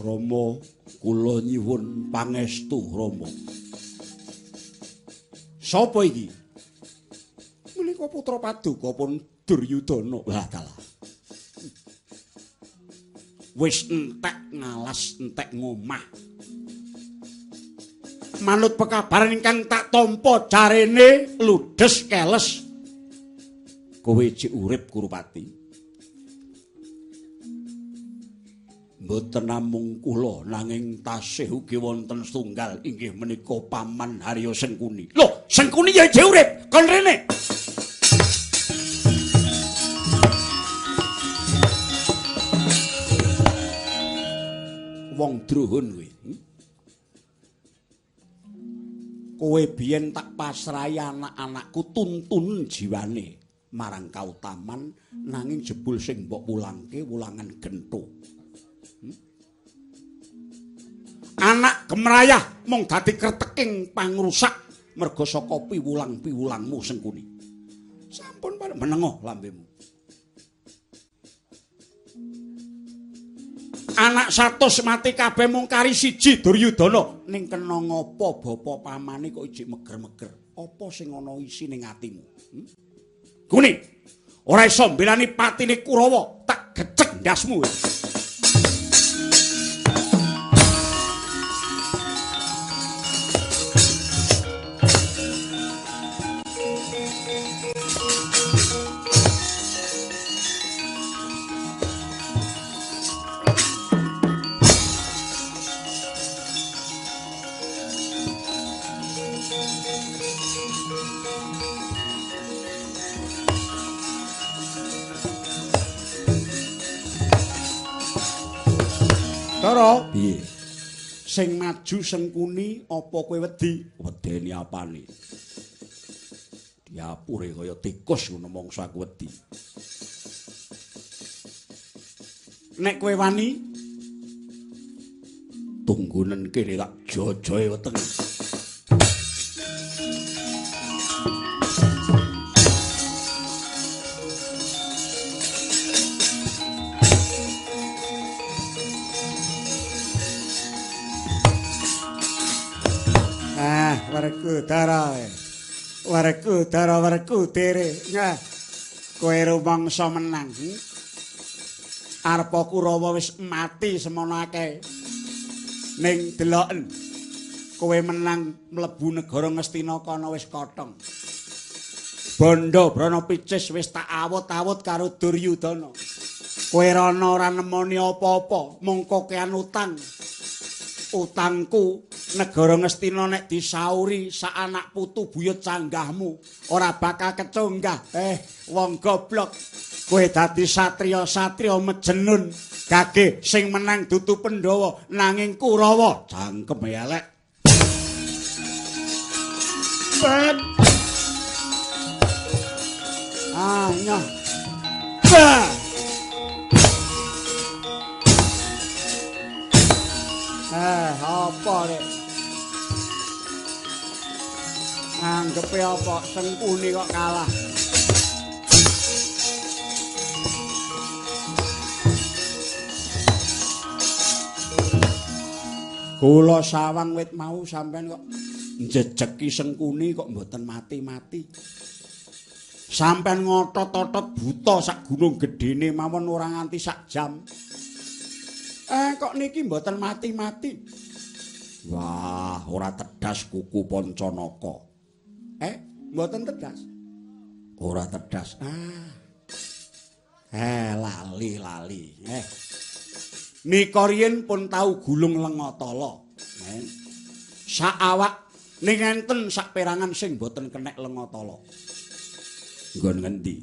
Rama, kula nyuwun pangestu Rama. Sapa iki? Menika putra paduka pun Duryudana. Wah dalah. Wis entek ngalas, entek ngomah. Manut pekabaran ingkang tak tampa jarene ludes keles. Kowe jek urip Kurupati. Mboten namung kula nanging tasih ugi wonten setunggal inggih menika Paman Haryo Sengkuni. Lho, Sengkuni ya jek urip, kon rene. Wong druhun kowe. Kowe biyen tak pasrahi anak-anakku tuntun jiwane marang kautaman nanging jebul sing mbok wulangke wulangan gentho. Anak gemrayah mung dadi kreteking pangrusak merga saka piwulang-piwulangmu Sengkuni. Sampun menengo lambemu. Anak 100 mati kabeh mung kari siji Duryudana. Ning kena ngapa bapa pamane kok ijik meger-meger? Apa sing ana isine atimu? Kuni, ora iso mbelani patine Kurawa, tak gecek ndasmu. Tara, piye? Sing maju Sengkuni apa kowe wedi? Wedeni apane? Diapure kaya tikus ngono mongso aku wedi. Nek kowe wani tunggunen kene tak jojoe weteng. Werkudara, Werkudara, Werkudere, nah, kowe rumangsa menang. Arpa Kurawa wis mati semono akeh. Ning deloken, kowe menang mlebu negara Ngastina kono wis kotong. Bondo Brana Picis wis tak awut-awut karo Duryudana. Kowe rono ora nemoni apa-apa, mung kokean utang. Utangku negara Ngastina nek disauri sak anak putu buyut canggahmu ora bakal keconggah. Wong goblok, kowe dadi satriya-satriya mejenun gage sing menang dudu Pandhawa nanging Kurawa. Cangkem elek. Ah, nyah. Apa rek? Anggepe apa Sengkuni kok kalah? Kula sawang wit mau sampean kok njejeki Sengkuni kok mboten mati-mati. Sampean ngotot-otot buta sak gunung gedene mawon ora nganti sak jam. Kok niki mboten mati-mati? Wah, ora tedas kuku Pancanaka. Mboten tedas. Ora tedas. Ah. Lali-lali. Nika riyin pun tau gulung lengatala. Sak awak ning enten sak perangan sing mboten kenek lengatala. Nggon ngendi?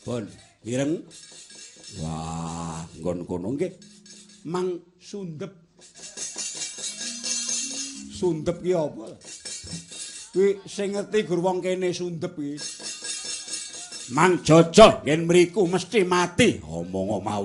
Bon, ireng. Wah, nggon kono nggih. Mang sundep. Sundep ki apa? Kuwi sing ngerti gur wong kene sundep iki. Mang jojoh yen mriku mesti mati. Omong mau-mau.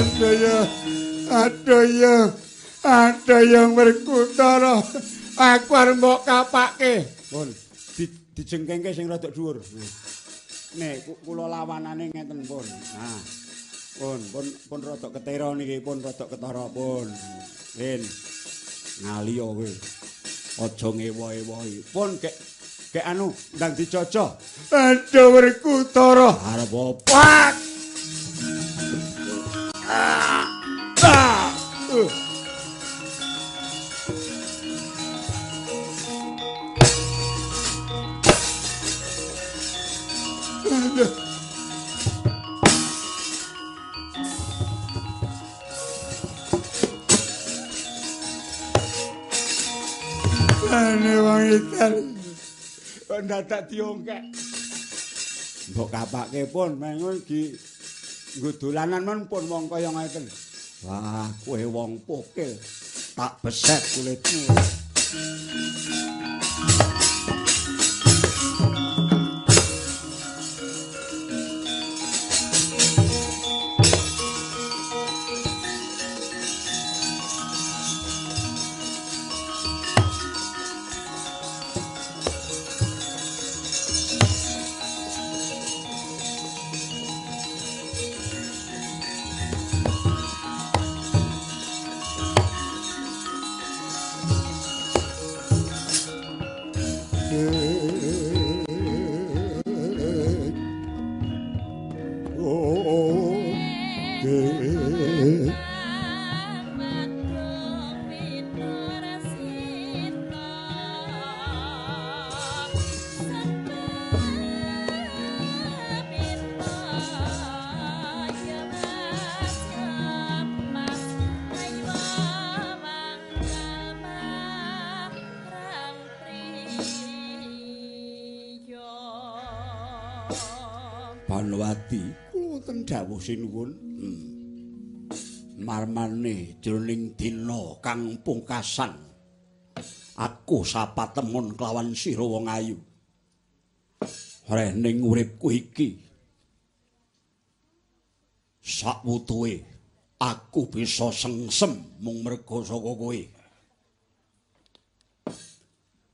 Aduh ya. Aduh ya. Aduh ya Werkudara. Aku arep mbok kapake. Pun dijengkengke sing rada dhuwur. Nek kula lawanane ngeten pun. Nah. Pun rada ketera niki, pun rada ketara pun. Rin. Ngaliya kowe. Aja ngewa-ewahi. Pun gek anu ndang dijojoh. Aduh Werkudara. Arep apa? Ane wong edan. Kok dadak diongkek. Mbok kapake pun mengun iki nggo dolanan men pun wong kaya ngeten. Wah, kowe wong pokil. Tak beset kulitmu. Banwati, kula wonten dawuh sinuwun. Marmane jroning dina kang pungkasan aku sapatemun kelawan sira wong ayu. Rening uripku iki sakwutuhe aku bisa sengsem mung merga saka kowe.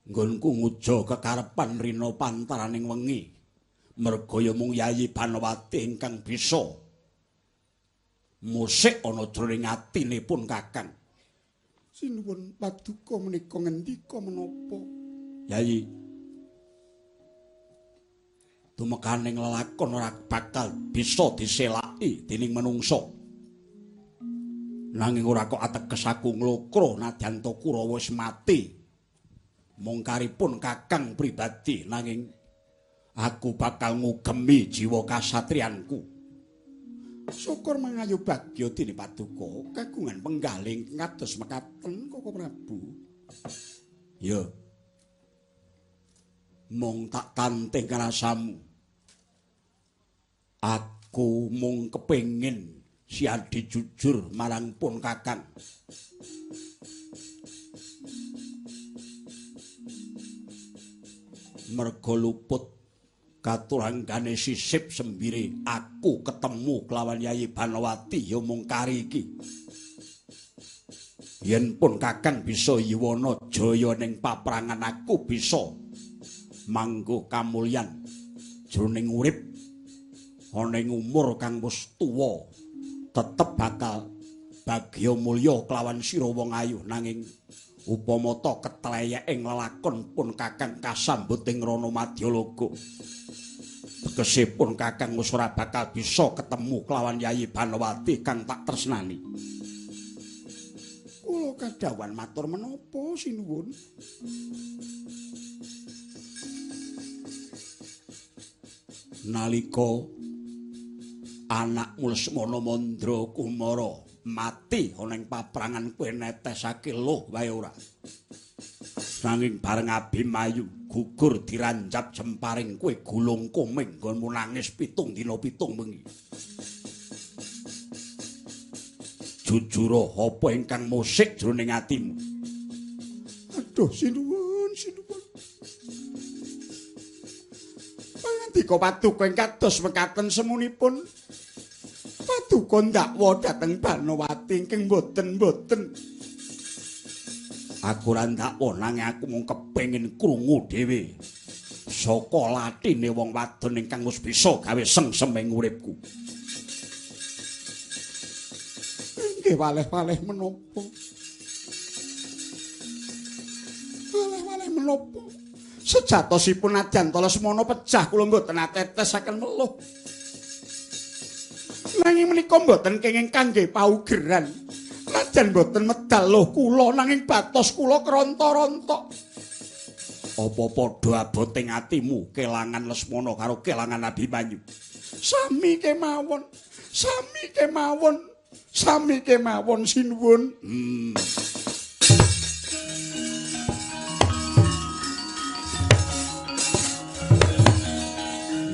Nggonku nguja kekarepan rina pantaraning wengi. Merga ya mung Yayi Banwati ingkang bisa musik ana jroning atinipun Kakang. Sinuwun paduka menika ngendika menapa? Yayi, tumekaning lelakon ora bakal bisa diselaki dening manungsa. Nanging ora kok ateges aku nglokro nadyan ta Kurawa wis mati. Mung karipun Kakang pribadi, nanging aku bakal ngugemi jiwa kasatriyanku. Syukur mangayu bagya dene paduka kagungan penggaling kados mekaten Koko Prabu. Ya. Mung tak tanting rasamu. Aku mung kepengin siadi jujur marang pun Kakang. Merga luput katuranggane sisip sembire aku ketemu kelawan Yayi Banwati ya mung kari iki. Yen pun Kakang bisa yuwana jaya ning paprangan aku bisa manggo kamulyan jroning urip ana ing umur kang wis tuwa tetep bakal bagya mulya kelawan sira wong ayu. Nanging upama ta ketleyek ing lelakon pun Kakang kasambut ing Rana Madyalaga, tegesipun Kakang wis ora bakal bisa ketemu kelawan Yayi Banwati kang tak tresnani. Kula kadhawuhan matur menapa sinuwun? Nalika anakmu Lesmana Mandra Kumara mati ana ing paprangan kowe netesake luh wae ora. Nanging bareng Abimayu gugur diranjap jemparing kowe gulung koming nggonmu nangis 7 dina 7 wengi. Jujur apa ingkang musik jroning atimu? Aduh sinuwun, sinuwun. Pangandika paduka ing kados mekaten semunipun. Paduka ndakwa dhateng Banowati ingkang boten-boten. Aku ora ndakwa nanging aku mung kepengin krungu dhewe saka latine wong wadon ingkang wis bisa gawe sengsem ing uripku. Nggih waleh-waleh menapa? Waleh-waleh menapa? Sejatosipun nadyan Lesmana pejah kula mboten atetes akan meluh. Nanging menika mboten kenging kangge paugeran. Najan mboten medal loh kula nanging batos kula kronto-rontok. Apa padha abote atimu kelangan Lesmana karo kelangan Abimanyu? Sami kemawon, sami kemawon, sami kemawon sinuwun.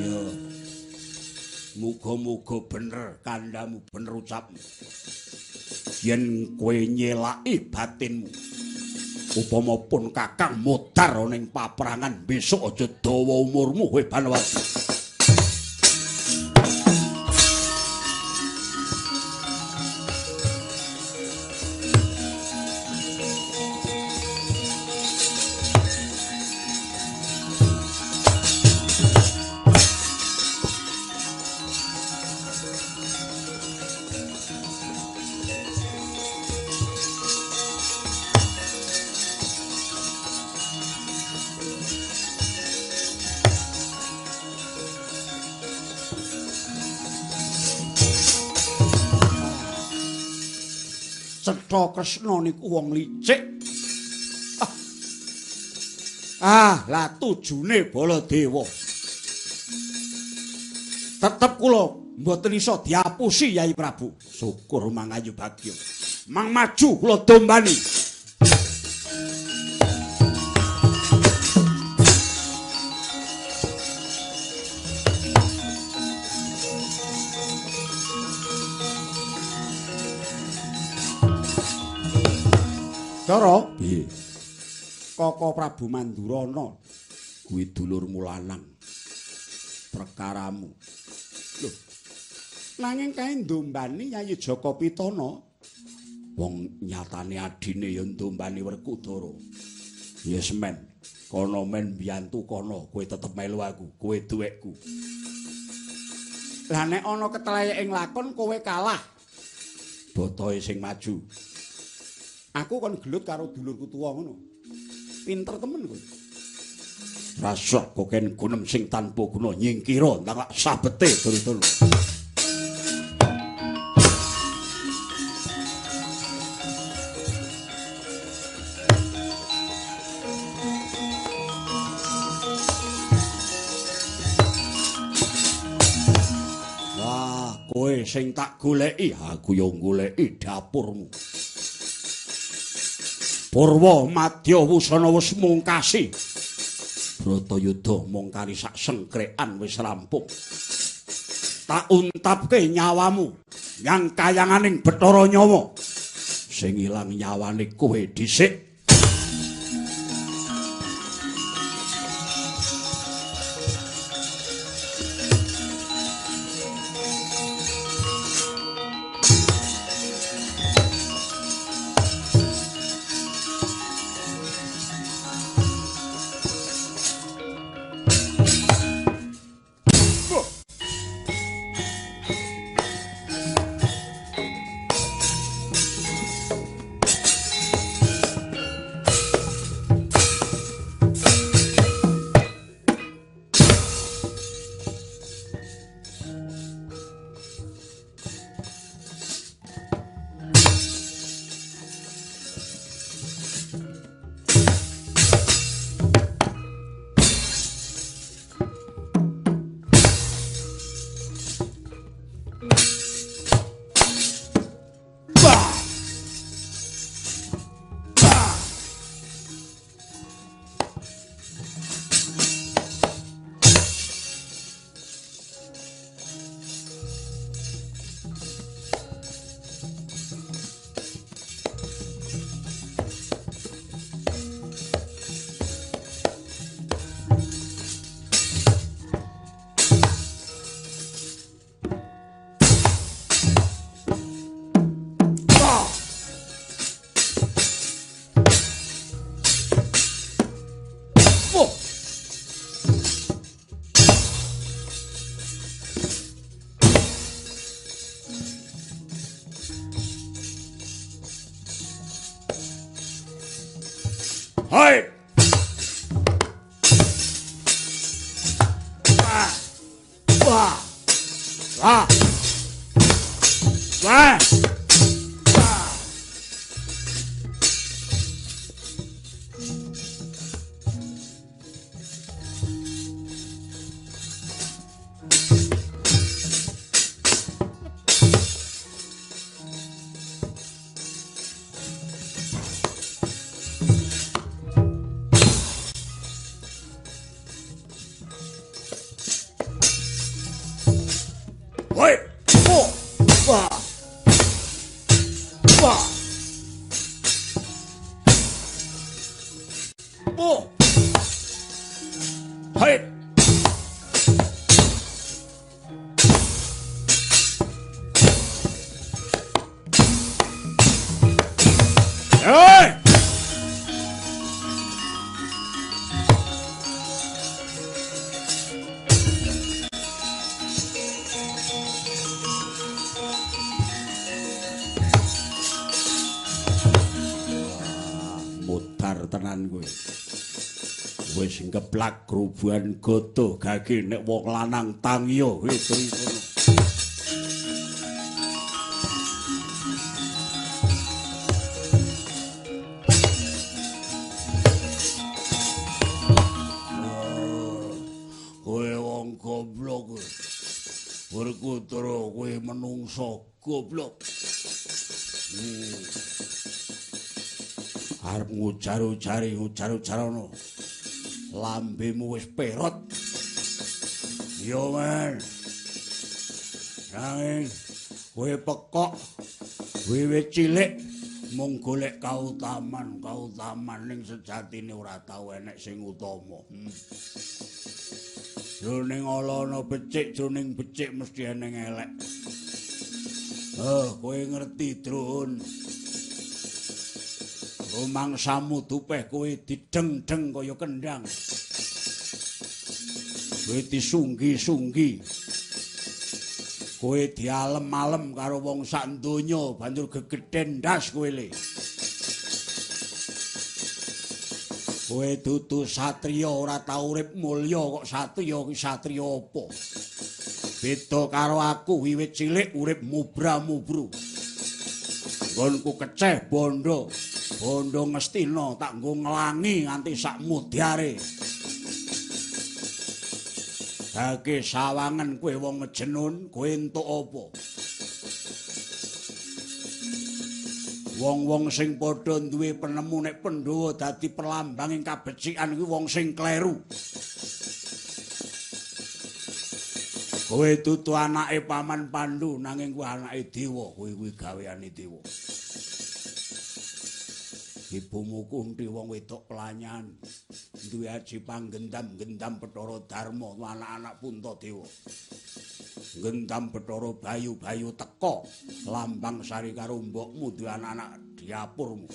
Yo. Muga-muga bener kandhamu, bener ucapmu. Yen kowe nyelaki batinmu, upama pun kakang modar ning paprangan besok aja dawa umurmu kowe Banowati. Cetha Kresna niku wong licik. Ah, lah tujune Baladewa. Tetep kula mboten iso diapusi Yai Prabu. Syukur mangayu bagya. Mang maju kula dombani. Cara piye? Koko Prabu Mandurana kuwi dulurmu lanang. Perkaramu. Lho. Nanging kae ndombani Yayi Jaka Pitana. Wong nyatane adine ya ndombani Werkudara. Ya semen, kono men mbiyantu kono, kowe tetep melu aku, kowe duwekku. Lah nek ana keteleyek ing lakon kowe kalah. Botohe sing maju. Aku kon gelut karo dulurku tuwa ngono. Pinter temen kowe. Rasah koken gunem sing tanpa guna nyingkira ndang lak sabete dulur-dulur. Wah, kowe sing tak goleki, aku yo goleki dapurmu. Purwa Madya Wusana wis mungkasi. Bratayuda mung kari sak sengkrekan wis rampung. Tak untapke nyawamu nyang kayanganing Bathara Nyawa. Sing ilang nyawane kowe dhisik. Hoi. Wah. Wah. Wah. Wah. Wis ngeplak grubuhan goto gage nek wong lanang tangiyo kowe kono. Kowe wong goblok. Werkudara kowe menungso goblok. Arep ngujar-ujari ngujar-ujarono. Lambemu wis perot. Yo men. Nanging kowe pekok wiwit cilik mung golek kautaman, kautaman ning sejatine ora tau enek sing utama. Jroning ala ana becik, jroning becik mesti eneng elek. Oh, kowe ngerti, Drun. Rumangsamu dupeh kowe dideng-deng kaya kendang. Kowe disunggi-sunggi. Kowe dialem-alem karo wong sak donya banjur gegeden ndas kowe le. Kowe dudu satriya ora tau urip mulya kok satriya ki satriya apa? Beda karo aku wiwit cilik urip mubra-mubru. Nggonku keceh bondo. Bondo Ngastina tak nggo nglangi nganti sak mudyare. Dage sawangen kowe wong mejenun, kowe entuk apa? Wong-wong sing padha duwe penemu nek Pandhawa dadi perlambang ing kabecikan kuwi wong sing kleru. Kowe dudu anake Paman Pandu nanging kowe anake dewa, kowe kuwi gaweane dewa. Ibumu Kunti wong wedok pelanyan duwe aji panggendam-gendam Bathara Darma anak-anak Puntadewa. Gendam Bathara Bayu-bayu teka lambang sari karo mbokmu duwe anak-anak diapurmu.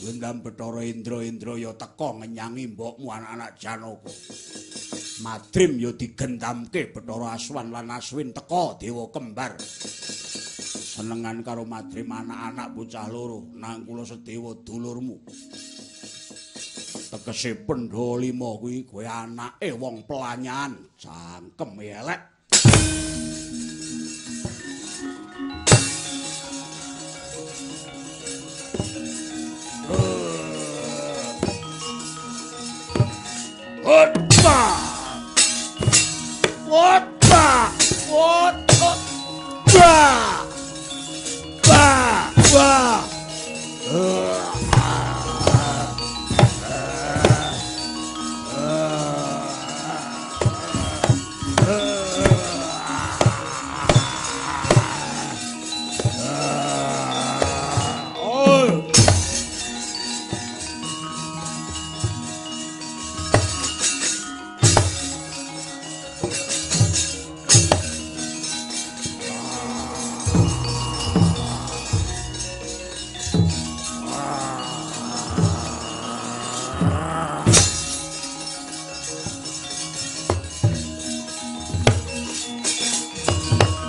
Gendam Bathara Indra-Indra ya teka ngenyangi mbokmu anak-anak Janaka. Madrim ya digendamke Bathara Aswan lan Aswin teka dewa kembar. Senengan karo Madrim anak-anak bocah loro nang kula sedewa dulurmu. Tegese Pandhawa lima kuwi kowe anake wong pelanyan, cangkem elek. Opa! Opa! Opa! Wah!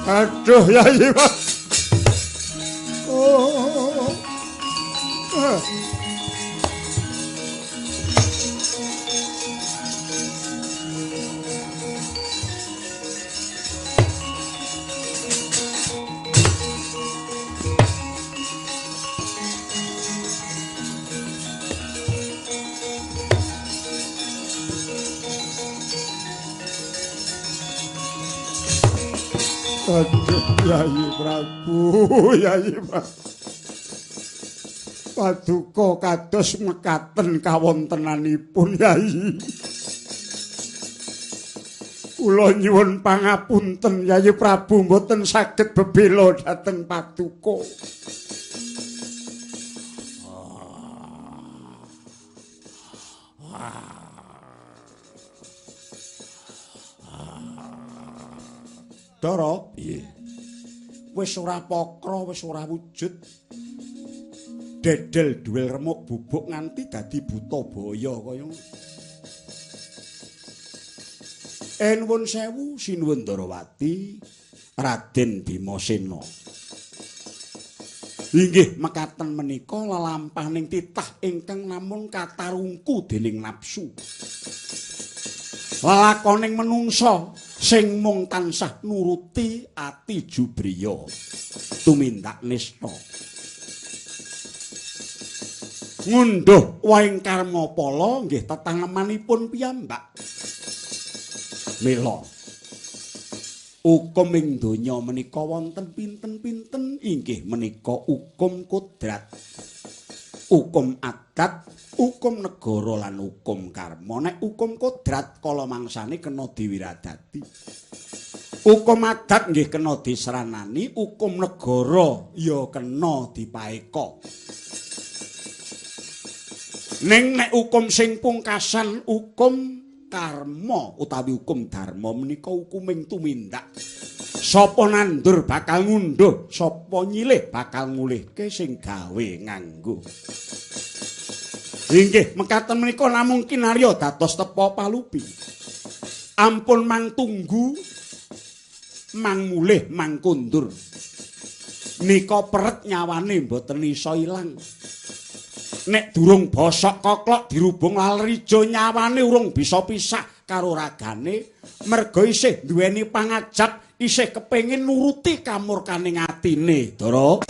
Aduh, Yayi Mas. Oh. Yayi Prabu, Yayi Prabu. Paduka kados mekaten kawontenanipun Yayi. Kula nyuwun pangapunten Yayi Prabu mboten saged bebela dhateng paduka. Dara, piye? Wis ora pakra, wis ora wujud. Dedel duwel remuk bubuk nganti dadi buta baya kaya ngono. Nuwun sewu sinuwun Darawati, Raden Bimasena. Inggih mekaten menika lelampahaning titah ingkang namung katarungku dening nafsu. Lelakoning menungsa sing mung tansah nuruti ati jubriya tumindak nista. Ngunduh waing karma pala nggih tetanemanipun piyambak. Mila hukum ing donya menika wonten pinten-pinten inggih menika hukum kodrat, hukum adat, hukum negara lan hukum karma. Nek hukum kodrat kala mangsane kena diwiradati. Hukum adat nggih kena disranani, hukum negara ya kena dipaeka. Ning nek hukum sing pungkasan hukum karma utawi hukum dharma menika hukuming tumindak. Sapa nandur bakal ngunduh, sapa nyilih bakal ngulihke sing gawe nganggo. Inggih mekaten menika namung kinarya dados tepa palupi. Ampun mang tunggu, mang mulih, mang kundur. Nika peret nyawane mboten iso ilang. Nek durung bosok koklok dirubung laler ijo nyawane urung bisa pisah karo ragane, merga isih duweni pangajap, isih kepengin nuruti kamurkaning atine. Dara.